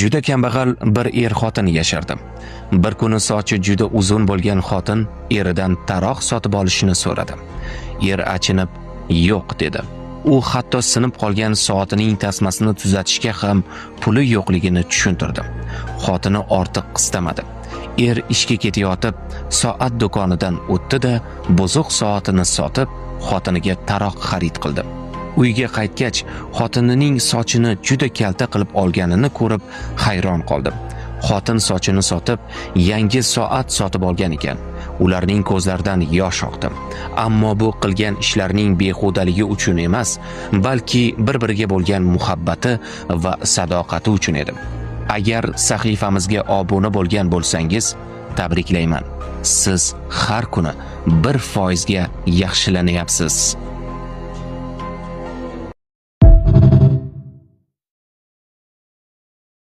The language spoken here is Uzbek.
Juda kambag'al bir er-xotin yashardi. Bir kuni sochi juda uzun bo'lgan xotin eridan taroq sotib olishini so'radi. Er achinib, "Yo'q" dedi. U hatto sinib qolgan soatining tasmasini tuzatishga ham puli yo'qligini tushuntirdi. Xotini ortiq qistamadi. Er ishga ketayotib, soat do'konidan o'tdi-da, buzuq soatini sotib, xotiniga taroq xarid qildi. Uyga qaytgach, xotinining sochini juda kalta qilib olganini ko'rib hayron qoldi. Xotin sochini sotib, yangi soat sotib olgan ekan. Ularning ko'zlaridan yosh oqdi. Ammo bu qilgan ishlarining behudaligi uchun emas, balki bir-biriga bo'lgan muhabbati va sadoqati uchun edi. Agar sahifamizga obuna bo'lgan bo'lsangiz, tabriklayman. Siz har kuni 1% ga yaxshilanyapsiz.